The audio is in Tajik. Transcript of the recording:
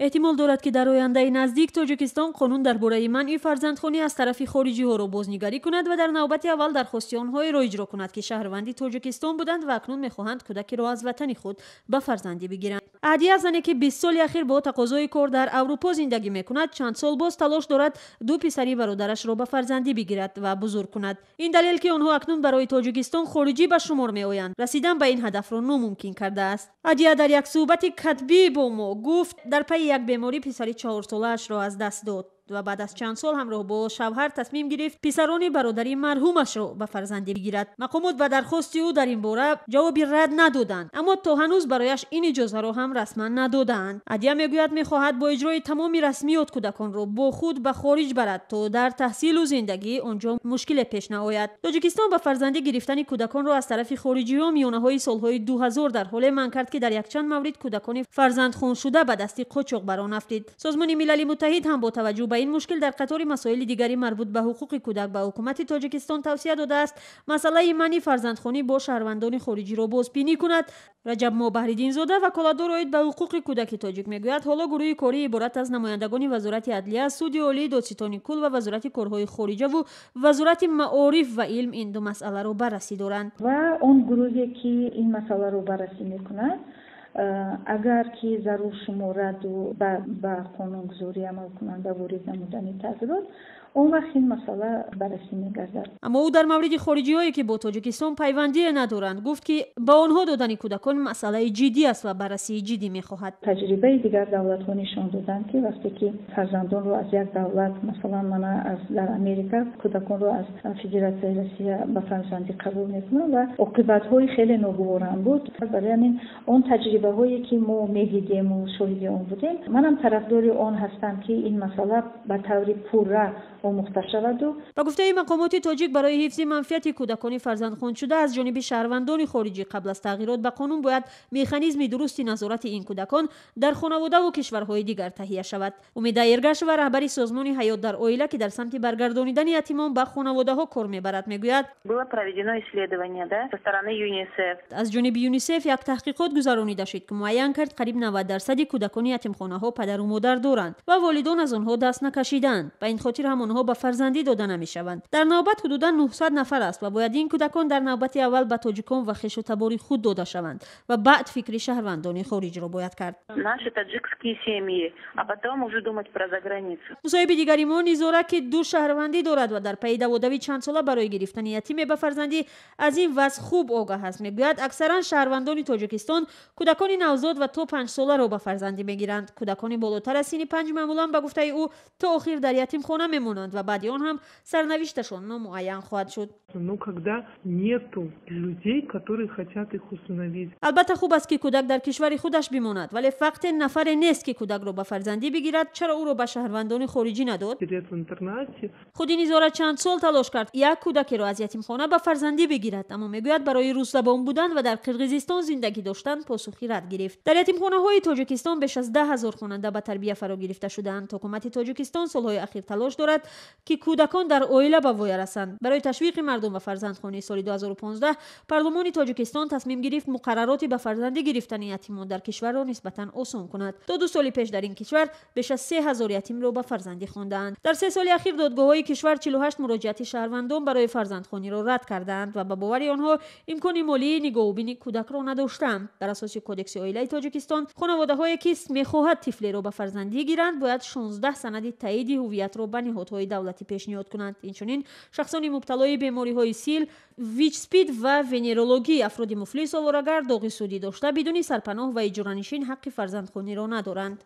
Эҳтимол дорад, ки дар ояндаи наздик Тоҷикистон қонун дар бораи манъи фарзандхонӣ аз тарафи хориҷиҳоро бознигарӣ кунад ва дар навбати аввал дархости онҳоеро иҷро кунад, ки шаҳрванди Тоҷикистон буданд ва акнун мехоҳанд кӯдакеро аз ватани худ ба фарзандӣ бигиранд. Аҳдия, зане ки 20 соли ахир бо тақозои кор дар Аврупо зиндагӣ мекунад, чанд сол боз талош дорад ду писари бародарашро ба фарзандӣ бигирад ва бузург кунад. Ин далел, ки онҳо акнун барои Тоҷикистон хориҷӣ ба шумор меоянд, расидан ба ин ҳадафро номумкин кардааст. Аҳдия дар як суҳбати катбӣ бо мо гуфт, дар пайи як беморӣ писари 4-солаашро аз даст дод ва баъд аз чанд сол ҳамроҳ бо шавҳар тасмим гирифт писарони бародари марҳумашро ба фарзандӣ бигирад. Мақомот ба дархости ӯ дар ин бора ҷавоби рад надоданд, аммо то ҳанӯз барояш ин иҷозаро ҳам расман надодаанд. Адия мегӯяд, мехоҳад бо иҷрои тамоми расмиёт кӯдаконро бо худ ба хориҷ барад, то дар таҳсилу зиндагӣ он ҷо мушкиле пеш наояд. Тоҷикистон ба фарзандӣ гирифтани кӯдаконро аз тарафи хориҷиҳо миёнаҳои солҳои 2000 дар ҳоле манъ кард, ки дар якчанд маврид кӯдакони фарзандхоншуда ба дасти қочоқбарон афтид. Созмони Милали Муттаҳид ҳам бо таваҷҷӯҳ ба ин мушкил дар қатори масоили дигари марбут ба ҳуқуқи кӯдак ба ҳукумати Тоҷикистон тавсия додааст масъалаи манъи фарзандхонӣ бо шаҳрвандони хориҷиро бозбинӣ кунад. Раҷабмо Баҳриддинзода, ваколатдор оид ба ҳуқуқи кӯдаки тоҷик, мегӯяд, ҳоло гурӯҳи корӣ иборат аз намояндагони Вазорати адлия, Суди олӣ, Додситони кул ва Вазорати корҳои хориҷаву Вазорати маориф ва илм ин ду масъаларо баррасӣ доранд. Ва он гурӯҳе, ки ин масъаларо баррасӣ мекунад, агар ки зарур шумораду ба қонунгузорӣ амалкунанда ворид намудани тағйирот, он вақт ин масъала баррасӣ мегардад. Аммо ӯ дар мавриди хориҷиҳое, ки бо Тоҷикистон пайвандие надоранд, гуфт, ки ба онҳо додани кӯдакон масъалаи ҷиддӣ аст ва баррасии ҷиддӣ мехоҳад. Таҷрибаи дигар давлатҳо нишон доданд, ки вақте ки фарзандонро аз як давлат, масалан, мана аз дар Америка кӯдаконро аз Федератсияи Россия ба фарзандӣ қабул мекунанд ва оқибатҳои хеле ногуворам буд. Барои ҳамин он таҷрибаҳое, ки мо медидему шоҳиди он будем, манам тарафдори он ҳастам, ки ин масъала ба таври пурра омӯхта шаваду Ба гуфтаи мақомоти тоҷик, барои ҳифзи манфиати кӯдакони фарзандхоншуда аз ҷониби шаҳрвандони хориҷӣ қабл аз тағйирот ба қонун бояд механизми дурусти назорати ин кӯдакон дар хонаводаву кишварҳои дигар таҳия шавад. Умида Эргашева, раҳбари созмони «Ҳаёт дар оила», ки дар самти баргардонидани ятимон ба хонаводаҳо кор мебарад, мегӯяд: Было проведено исследование, да, со стороны ЮНИСЕФ. Аз ҷониби ЮНИСЕФ як таҳқиқот гузаронида шуд, ки муайян кард, қариб 90% кӯдакони ятимхонаҳо падару модар доранд ва волидон аз онҳо даст накашидаанд. Ба ин хотир ҳам онҳо ба фарзандӣ дода намешаванд. Дар навбат ҳудудан 900 нафар аст ва бояд ин кӯдакон дар навбати аввал ба тоҷикон ва хешу табори худ дода шаванд ва баъд фикри шаҳрвандони хориҷро бояд кард. Наши таджикские семьи, а потом уже думать про заграницу. Мусоҳиби дигари мо Низора, ки ду шаҳрвандӣ дорад ва дар пайи даводави чандсола барои гирифтани ятиме ба фарзандӣ аз ин вазъ хуб огаҳ аст, мегӯяд, аксаран шаҳрвандони Тоҷикистон кӯдакони навзод ва то 5-соларо ба фарзандӣ мегиранд. Кӯдакони болотар аз синни 5 маъмулан, ба гуфтаи ӯ, то охир дар ятимхона мемонанд ва баъди он ҳам сарнавишташон номуайян хоҳад шуд. Но когда нету людей, которые хотят их усыновить. Албатта, хуб аст, ки кӯдак дар кишвари худаш бимонад, вале вақте нафаре нест, ки кӯдакро ба фарзандӣ бигирад, чаро ӯро ба шаҳрвандони хориҷӣ надод? Лет в интернате. Худи Низора чанд сол талош кард як кӯдакеро аз ятимхона ба фарзандӣ бигирад, аммо, мегӯяд, барои русзабон будан ва дар Қирғизистон зиндагӣ доштан посухи рад гирифт. Дар ятимхонаҳои Тоҷикистон беш аз 10 000 хонанда ба тарбия фаро гирифта шудаанд. Ҳукумати Тоҷикистон солҳои ахир талош дорад, ки кӯдакон дар оила ба воя расанд. Барои ташвиқи мардум ба фарзандхонӣ соли 2015 парлумони Тоҷикистон тасмим гирифт муқаррароти ба фарзандӣ гирифтани ятимон дар кишварро нисбатан осон кунад. То 2 соли пеш дар ин кишвар беш аз 3000 ятимро ба фарзандӣ хондаанд. Дар 3 соли ахир додгоҳҳои кишвар 48 муроҷиати шаҳрвандон барои фарзандхониро рад кардаанд ва ба бовари онҳо имкони молии нигоҳубини кӯдакро надоштаанд. Бар асоси Кодекси оилаи Тоҷикистон, хонаводаҳое, ки мехоҳад тифлеро ба фарзандӣ гиранд, бояд 16 санади таъиди ҳувиятро ба ниҳодҳои давлатӣ пешниҳод кунанд. Инчунин шахсони мубталои бемориҳои сил, ВИЧ, СПИД ва венерологӣ, афроди муфлис, оворагар, доғи судӣ дошта, бидуни сарпаноҳ ва иҷоранишин ҳаққи фарзандхониро надоранд.